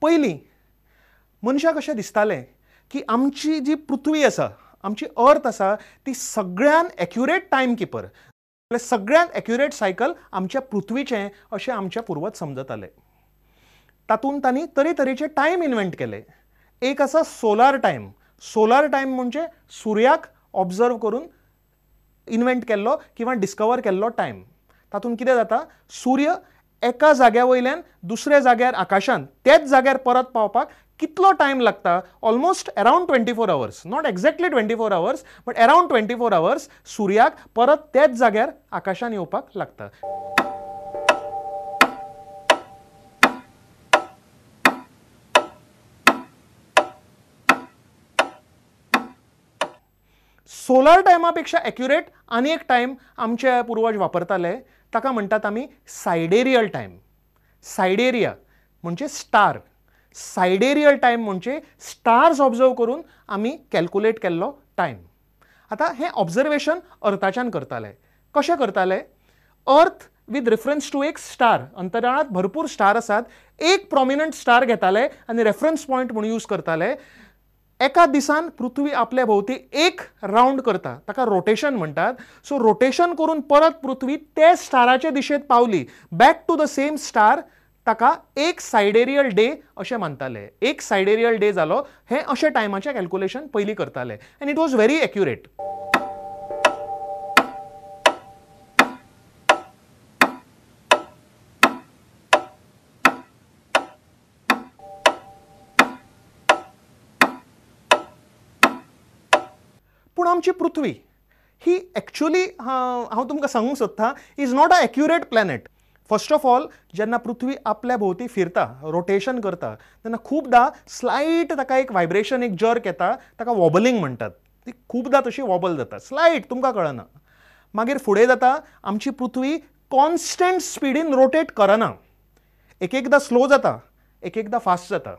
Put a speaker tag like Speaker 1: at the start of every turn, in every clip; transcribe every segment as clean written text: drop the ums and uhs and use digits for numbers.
Speaker 1: पयलीं मनशाक अशें दिसतालें की आमची जी पृथ्वी आसा, आमची अर्थ आसा, ती सगळ्यान एक्युरेट टायम किपर, सगळ्यान एक्युरेट सायकल आमच्या पृथ्वीचें अशें आमचे पुर्वज समजताले. तातूंत तांणी तरेतरेचे टायम इन्व्हेंट केले. एक आसा सोलार टायम. सोलार टायम म्हणजे सुर्याक ऑब्जर्व करून इन्व्हेंट केल्लो किंवा डिस्कवर केल्लो टायम. तातूंत कितें जाता, सूर्य एका जाग्या वयल्यान दुसऱ्या जाग्यार आकाशांत त्याच जाग्यार परत पावपाक कितलो टायम लागता, almost around 24 hours, not exactly 24 hours but around 24 hours सुर्याक परत त्याच जाग्यार आकाशांत येवपाक लागता. सोलार टायमा पेक्षा एक्युरेट आनी एक टायम आमचे पुर्वज वापरताले, ताका म्हणटात आमी सायडेरियल टायम. सायडेरिया म्हणजे स्टार. सायडेरियल टायम म्हणजे स्टार्स ऑब्जर्व करून आमी कॅल्कुलेट केल्लो टायम. आतां हें ऑब्जर्वेशन अर्थाच्यान करताले. कशें करताले? अर्थ विथ रेफरन्स टू एक स्टार, अंतराळांत भरपूर स्टार आसात, एक प्रोमिनंट स्टार घेताले आनी रेफरन्स पॉयंट म्हणून यूज करताले. एका दिसान पृथ्वी आपल्या भोंवती एक रावंड करता, ताका रोटेशन म्हणटात. सो रोटेशन करून परत पृथ्वी ते स्टाराचे दिशेंत पावली, back to the same star, ताका एक सायडेरियल डे अशें मानताले. एक सायडेरियल डे जालो. हें अशें टायमाचें कॅल्कुलेशन पयलीं करताले आनी it was very accurate. पूण आमची पृथ्वी ही एक्चुअली हांव तुमकां सांगूंक सोदतां, is not a accurate planet. First of all, जेन्ना पृथ्वी आपल्या भोंवती फिरता, रोटेशन करता, तेन्ना खुबदां स्लायट ताका एक व्हायब्रेशन, एक जर्क येता, ताका वॉबलिंग म्हणटात. ती खुबदां तशी वॉबल जाता, स्लायट, तुमकां कळना. मागीर फुडें जाता, आमची पृथ्वी कॉन्स्टंट स्पिडीन रोटेट करना, एक एकदां स्लो जाता, एक एकदां फास्ट जाता.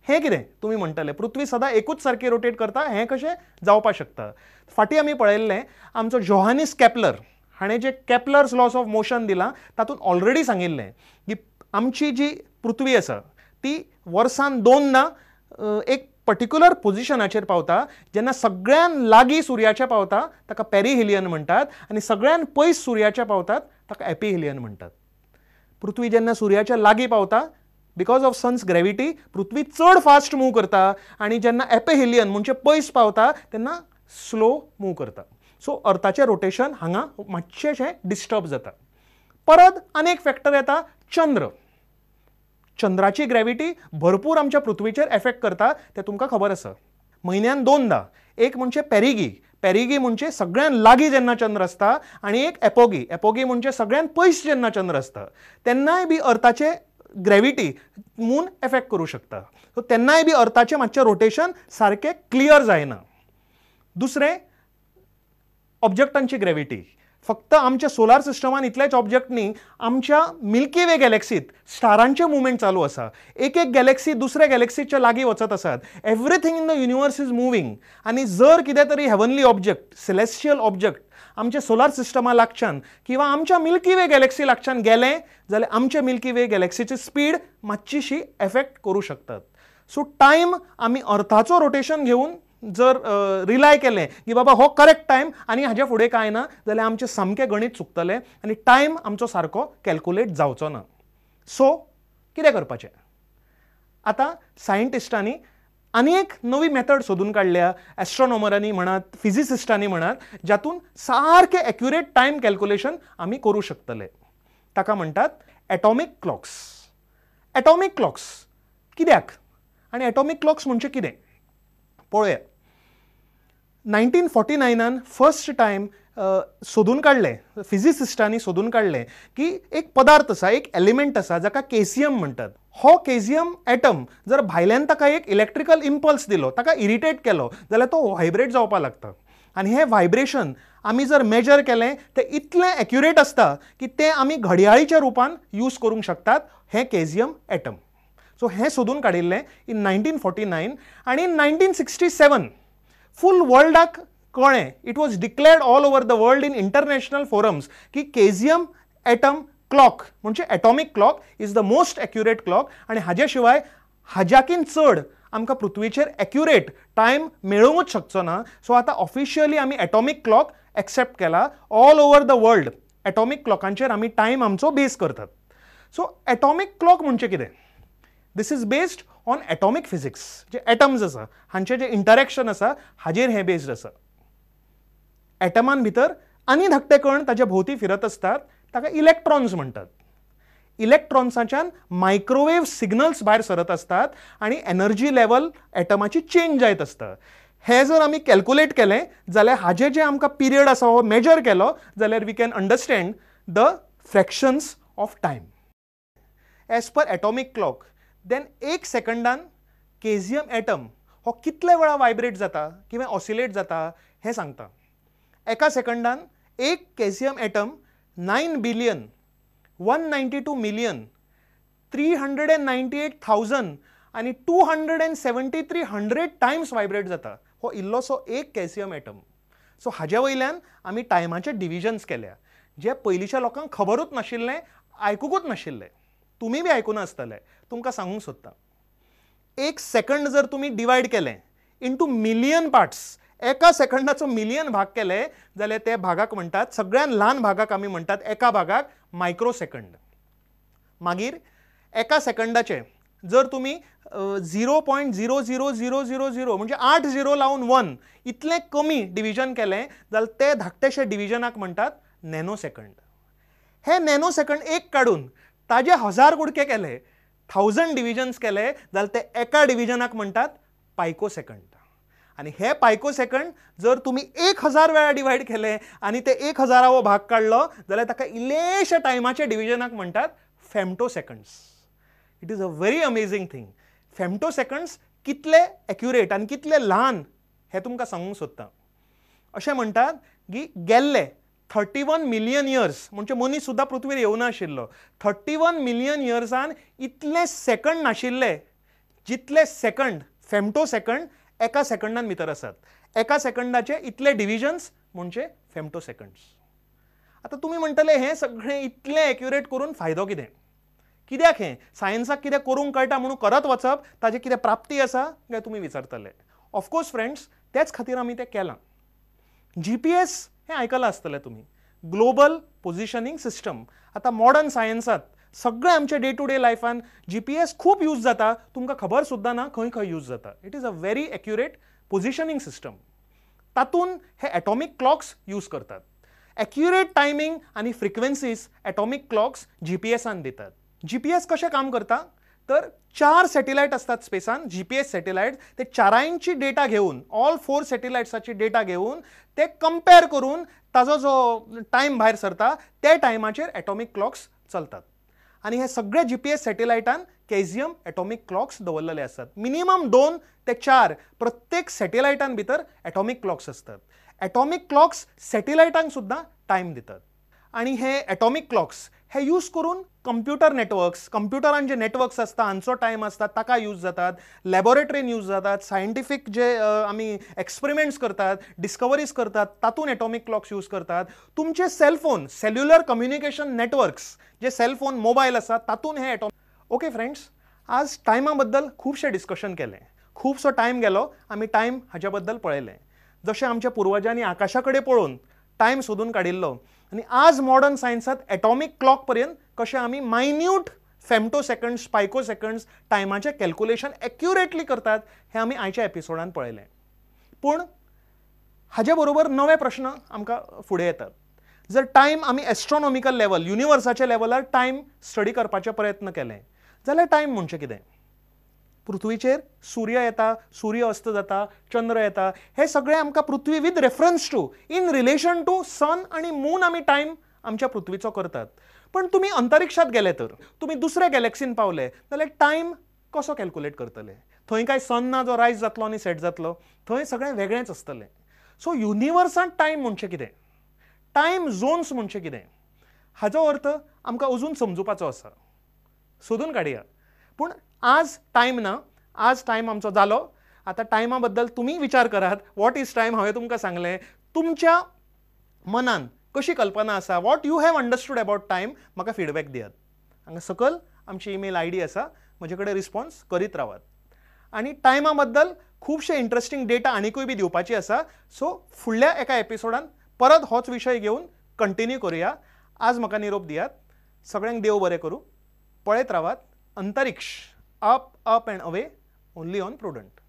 Speaker 1: हें कितें तुमी म्हणटले, पृथ्वी सदां एकूच सारकी रोटेट करता, हें कशें जावपाक शकता? फाटीं आमी पळयल्लें, आमचो जोहानीस केपलर हाणें जे केपलर्स लॉस ऑफ मोशन दिलां तातूंत ऑलरेडी सांगिल्लें की आमची जी पृथ्वी आसा ती वर्सान दोनदां एक पर्टिक्युलर पोजिशनाचेर पावता. जेन्ना सगळ्यान लागीं सुर्याच्या पावता ताका पेरिहिलियन म्हणटात आनी सगळ्यान पयस सुर्याच्या पावतात ताका एपिहिलियन म्हणटात. पृथ्वी जेन्ना सुर्याच्या लागीं पावता, because of sons gravity, पृथ्वी चड फास्ट मूव करता आनी जेन्ना एपिहिलियन म्हणजे पयस पावता तेन्ना स्लो मूव करता. सो अर्थाचें रोटेशन हांगा मातशेंशें डिस्टर्ब जाता. परत आनी एक फॅक्टर येता, चंद्र. चंद्राची ग्रॅविटी भरपूर आमच्या पृथ्वीचेर एफेक्ट करता, तें तुमकां खबर आसा. म्हयन्यान दोनदां, एक म्हणजे पेरिगी, पेरिगी म्हणजे सगळ्यान लागीं जेन्ना चंद्र आसता, आनी एक एपोगी, एपोगी म्हणजे सगळ्यान पयस जेन्ना चंद्र आसता, तेन्नाय बी अर्थाचें ग्रॅविटी मून एफेक्ट करूं शकता. सो तेन्नाय बी अर्थाचें मातशें रोटेशन सारकें क्लियर जायना. दुसरें, ऑब्जेक्टांची ग्रॅविटी. फक्त आमच्या सोलार सिस्टमान इतलेच ऑब्जेक्ट न्ही, आमच्या मिल्की वे गॅलेक्सीत स्टारांचें मुवमेंट चालू आसा. एक एक गॅलेक्सी दुसऱ्या गॅलेक्सीच्या लागीं वचत आसात. Everything in the universe is moving. आनी जर कितें तरी हेवनली ऑब्जेक्ट, सेलेस्टियल ऑब्जेक्ट आमच्या सोलार सिस्टमा लागच्यान किंवा आमच्या मिल्की वे गॅलेक्सी लागच्यान गेलें जाल्यार आमच्या मिल्की वे गॅलेक्सीची स्पीड मातशीशी एफेक्ट करूं शकतात. सो टायम आमी अर्थाचो रोटेशन घेवन जर रिलाय केलें की बाबा हो करेक्ट टायम आनी हाज्या फुडें कांय ना, जाल्यार आमचें सामकें गणीत चुकतलें आनी टायम आमचो सारको कॅल्कुलेट जावचो ना. सो कितें करपाचें? आतां सायंटिस्टांनी आनी एक नवी मेथड सोदून काडल्या, एस्ट्रोनॉमरांनी म्हणात, फिजिसिस्टांनी म्हणात, जातून सारकें एक्युरेट टायम कॅल्कुलेशन आमी करूं शकतले. ताका म्हणटात एटॉमीक क्लॉक्स. एटॉमीक क्लॉक्स कित्याक आनी एटॉमीक क्लॉक्स म्हणजे कितें पळोवया. 1949 फर्स्ट टायम सोदून काडलें, फिजिसिस्टांनी सोदून काडलें की एक पदार्थ आसा, एक एलिमेंट आसा जाका केसियम म्हणटात. हो केसियम एटम जर भायल्यान ताका एक इलेक्ट्रिकल इम्पल्स दिलो, ताका इरिटेट केलो जाल्यार तो व्हायब्रेट जावपाक लागता. आनी हें व्हायब्रेशन आमी जर मेजर केलें तें इतलें एक्युरेट आसता की तें आमी घडयाळीच्या रुपान यूज करूंक शकतात, हें केसियम एटम. सो हें सोदून काडिल्लें इन 1949. आनी इन 1967 फूल वर्ल्डाक कळ्ळें, it was declared all over the world in international forums की केझियम एटम क्लॉक म्हणजे atomic clock is the most accurate clock आनी हाजे शिवाय हाज्याकीन चड आमकां पृथ्वीचेर एक्युरेट टायम मेळोवंकच शकचो ना. सो आतां ऑफिशियली आमी एटॉमीक क्लॉक एक्सेप्ट केला. All over the world atomic क्लॉकांचेर आमी टायम आमचो बेस करतात. सो एटॉमीक क्लॉक म्हणजे कितें? This is based on atomic physics. J atoms आसा हांचे जे इंटरेक्शन आसा हाजेर हें बेस्ड आसा. एटमान भितर आनी धाकटे कण ताच्या भोंवती फिरत आसतात, ताका इलेक्ट्रॉन्स म्हणटात. इलेक्ट्रॉन्साच्यान मायक्रोवेव सिग्नल्स भायर सरत आसतात आनी एनर्जी लेवल एटमाची चेंज जायत आसता. हें जर आमी कॅल्कुलेट केलें जाल्यार हाजे जे आमकां पिरियड आसा हो मेजर केलो जाल्यार we can understand the fractions of time. As per atomic clock then एक सेकंडान केझियम एटम हो कितले वेळा वायब्रेट जाता किंवा ऑसिलेट जाता हें सांगता. एका सेकंडान एक caesium atom 9,192,398,000 आनी 27300 टायम्स वायब्रेट जाता. हो इल्लोसो एक कॅल्शियम एटम. सो हाजे वयल्यान आमी टायमाचे डिविजन्स केल्या, जे पयलींच्या लोकांक खबरूच नाशिल्लें, आयकुकूच नाशिल्लें. तुमी बी आयकूना आसतले. तुमकां सांगूंक सोदता, एक सेकंड जर तुमी डिवायड केलें इंटू मिलियन पार्ट्स, एका सेकंडाचो मिलियन भाग केले जाल्यार ते भागाक म्हणटात, सगळ्यान ल्हान भागाक आमी म्हणटात एका भागाक मायक्रो सेकंड. मागीर एका सेकंडाचे जर तुमी 0.00000 म्हणजे 8 झिरो लावन 1 इतलें कमी डिविजन केलें जाल्यार ते धाकटेशे डिविजनाक म्हणटात नॅनो सेकंड. हे नॅनो सेकंड एक काडून ताजे 1000 कुडके केले, 1000 डिविजन्स केले जाल्यार ते एका डिविजनाक म्हणटात पायको सेकंड. आनी हे पायको सेकंड जर तुमी 1000 वेळा डिवायड केले आनी ते 1000वो भाग काडलो जाल्यार ताका इल्लेशा टायमाच्या डिविजनाक म्हणटात femto seconds. It is a very amazing thing. Femto seconds कितले एक्युरेट आनी कितले ल्हान हें तुमकां सांगूंक सोदता. अशें म्हणटात की गेल्ले 31 मिलियन इयर्स म्हणजे मनीस सुद्दां पृथ्वीर येवना आशिल्लो, 31 मिलियन इयर्सान इतले सेकंड नाशिल्ले जितले सेकंड फेमटो सेकंड एका सेकंडान भितर आसात. एका सेकंडाचे इतले डिविजन्स म्हणजे फेमटो सेकंड्स. आतां तुमी म्हणटले हें सगळें इतलें एक्युरेट करून फायदो कितें? कित्याक हें सायन्साक कितें करूंक कळटा म्हणून करत वचप, ताजें कितें प्राप्ती आसा काय तुमी विचारतले. ऑफकोर्स फ्रेंड्स, तेच खातीर आमी तें केलां. जी पी एस हें आयकलां आसतलें तुमी, ग्लोबल पोजिशनींग सिस्टम. आतां मॉडर्न सायन्सांत सगळें आमच्या डे टू डे लायफान जी पी एस खूब यूज जाता, तुमकां खबर सुद्दां ना खंय खंय यूज जाता. It is a very accurate positioning system. तातूंत हे एटॉमीक क्लॉक्स यूज करतात. एक्युरेट टायमींग आनी frequencies atomic clocks G P एसान दितात. जी पी एस कशें काम करता तर 4 सॅटेलायट असतात स्पेसान, जी पी एस सॅटेलायट, ते चारांची डेटा घेवन, ऑल 4 सॅटेलायट्साची डेटा घेवन ते कंपेर करून ताजो जो टायम भायर सरता त्या टायमाचेर एटॉमीक क्लॉक्स चलतात. आनी हे सगळे जी पी एस सॅटेलायटान कॅझियम एटॉमीक क्लॉक्स दवरलेले आसात. मिनिमम 2 ते 4 प्रत्येक सॅटेलायटान भितर एटॉमीक क्लॉक्स आसतात. एटॉमीक क्लॉक्स सॅटेलायटांक सुद्दां टायम दितात. आनी हे एटॉमीक क्लॉक्स हे यूज करून कंप्युटर नेटवर्क्स, कंप्युटरान जे नेटवर्क्स आसता हांचो टायम आसता ताका यूज जातात, लॅबोरेटरीन यूज जातात, सायंटिफीक जे आमी एक्सपेरिमेंट्स करतात, डिस्कवरीज करतात तातूंत एटॉमीक क्लॉक्स यूज करतात. तुमचे सेलफोन, सेल्युलर कम्युनिकेशन नेटवर्क्स जे सेलफोन मोबायल आसा तातूंत हे एटॉमिक. ओके फ्रेंड्स, आज टायमा बद्दल खुबशें डिस्कशन केलें, खुबसो टायम गेलो, आमी टायम हाज्या बद्दल पळयलें. जशें आमच्या पुर्वजांनी आकाशा कडेन पळोवन टायम सोदून काडिल्लो आनी आज मॉडर्न सायन्सांत एटॉमीक क्लॉक पर्यंत कशें आमी minute femto seconds, pico seconds टायमाचें कॅल्कुलेशन एक्युरेटली करतात हें आमी आयच्या एपिसोडान पळयलें. पूण हाजे बरोबर नवे प्रश्न आमकां फुडें येतात. जर टायम आमी एस्ट्रोनॉमिकल लेवल, युनिवर्साच्या लेवलार टायम स्टडी करपाचे प्रयत्न केले जाल्यार टायम म्हणजे कितें? पृथ्वीचेर सूर्य येता, सूर्य अस्त जाता, चंद्र येता, हे सगळें आमकां पृथ्वी with reference to, in relation to sun आनी मून आमी टायम आमच्या पृथ्वीचो करतात. पण तुमी अंतरिक्षात गेले तर, तुमी दुसऱ्या गॅलेक्सीन पावले जाल्यार टायम कसो कॅल्कुलेट करतले? थंय काय सन ना जो रायज जातलो आनी सेट जातलो, थंय सगळें वेगळेंच आसतलें. सो युनिवर्सांत टायम म्हणजे कितें, टायम झोन्स म्हणजे कितें, हाजो अर्थ आमकां अजून समजुपाचो आसा, सोदून काडया. पूण आज टायम ना, आज टायम आमचो जालो. आतां टायमा बद्दल तुमी विचार करात. What is time हांवें तुमकां सांगलें. तुमच्या मनान कशी कल्पना आसा, what you have understood about time, म्हाका फिडबॅक दियात. हांगा सकयल आमची ईमेल I D आसा, म्हजे कडेन रिस्पॉन्स करीत रावात. आनी टायमा बद्दल खुबशे इंट्रस्टींग डेटा आनिकूय बी दिवपाची आसा. सो फुडल्या एका एपिसोडान परत होच विशय घेवन कंटिन्यू करुया. आज म्हाका निरोप दियात. सगळ्यांक देव बरें करूं. पळयत रावात Antariksh, up up and away, only on Prudent.